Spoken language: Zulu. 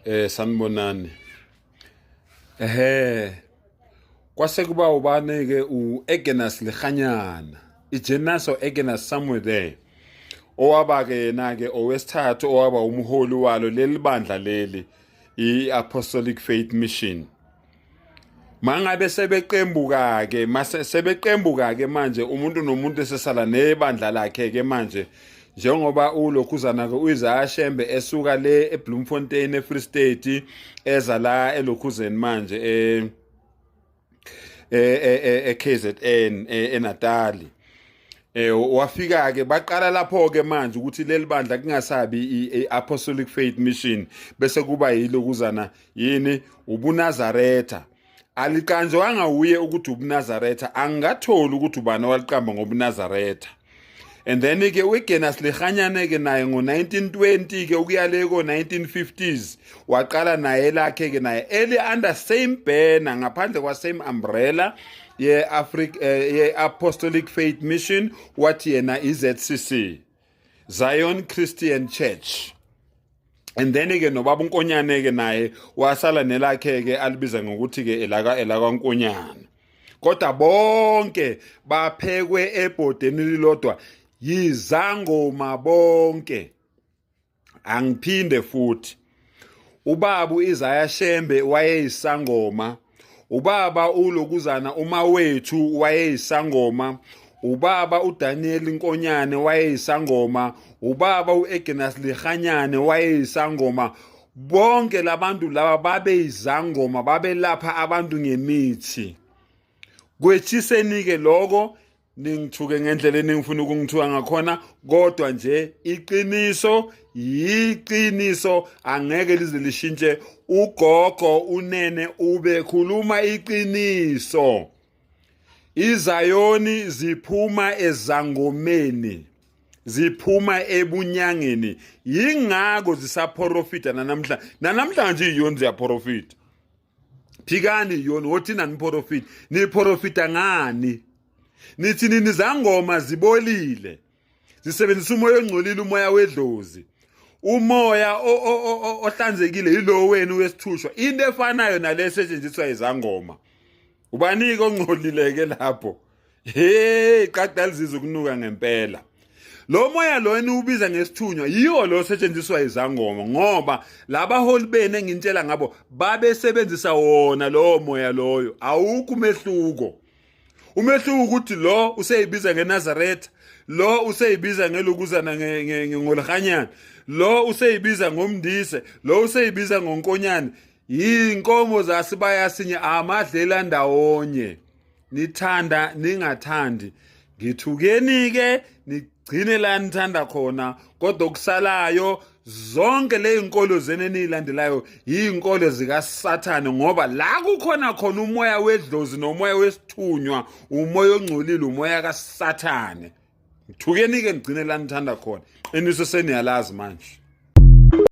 Sanibonani. Ehhe. Kwase kuba ubani ke uEgenas Lehanyana. IGenas or Egenas somewhere there. Owaba ke yena ke owesithathu owaba umholi walo leli bandla leli iApostolic Faith Mission. Mangabe sebeqembuka ke mase sebeqembuka ke manje umuntu nomuntu esesala nebandla lakhe ke manje njengoba ulokhuzana ke uIsaiah Shembe esuka le eBloemfontein eFree State eza la elokhuzeni manje e e KZN eNatali wafika ke baqala lapho ke manje ukuthi leli bandla kungasabi iApostolic Faith Mission bese kuba yilokuzana yini ubuNazaretha. Aliqanjwanga uye ukuthi ubuNazaretha, angatholi ukuthi ubani owaliqamba ngobuNazaretha. And then ke uGenas Lehanyane ke naye ngo-1920 ke ukuya le ko-1950s waqala naye lakhe ke naye eli under same banner, ngaphandle kwa same umbrella ye Africa ye Apostolic Faith Mission, wathi yena iZCC, Zion Christian Church. And then ke nobaba uNkonyane ke naye wasala nelakhe ke alibiza ngokuthi ke elaka elakwaNkonyane, kodwa bonke baphekwe ebhodeni lilodwa, yizangoma bonke. Angiphinde futhi, ubaba uIsaiah Shembe wayeyisangoma, ubaba ulokuzana umawethu wayeyisangoma, ubaba uDaniel Nkonyane wayeyisangoma, ubaba uEgnas Lehanyane wayeyisangoma. Bonke labantu laba babeyizangoma, babelapha abantu ngemithi. Kwethiseni ke lokho, ningithuke ngendlela eningifuna ukungithuka ngakhona, kodwa nje iqiniso yiqiniso, angeke lize lishintshe. Ugogo unene ube khuluma iqiniso. Izayoni ziphuma ezangomeni, ziphuma ebunyangeni, yingakho zisaprofita nanamhla. Nanamhlanje iyoni ziyaprofita. Phikani yona wothi naniprofita, niprofita ngani? Nithi nini zangoma zibolile, zisebenzisa umoya ongcolile, umoya wedlozi. Umoya ohlanzekile yilo wenu wesithushwa, into efanayo nalesetshenziswa izangoma. Ubanike ongcolileke lapho? Hey, qaqqa lizizwe ukunuka ngempela. Lo moya lo eniwubiza ngesithunywa yiwo lo osetshenziswa izangoma, ngoba labaholi benu engintshela ngabo babesebenzisa wona lowo moya loyo. Awukho umehluko. Umehluko ukuthi lo useyibiza ngeNazaretha, lo useyibiza ngelokuzana ngolhanyana, lo useyibiza ngomndise, lo useyibiza ngonkonyane. Yinkomo zasibaya sinye, amadlela ndawonye. Nithanda ningathandi, ngithukeni ke nigcine la nithanda khona, kodwa okusalayo zonke lezinkolo zenu eniyilandelayo yizinkolo zikaSathane, ngoba la kukhona khona umoya wedlozi nomoya wesithunywa, umoya ongcolile, umoya kaSathane. Ngithukeni ke nigcine la nithanda khona, qiniso seniyalazi manje.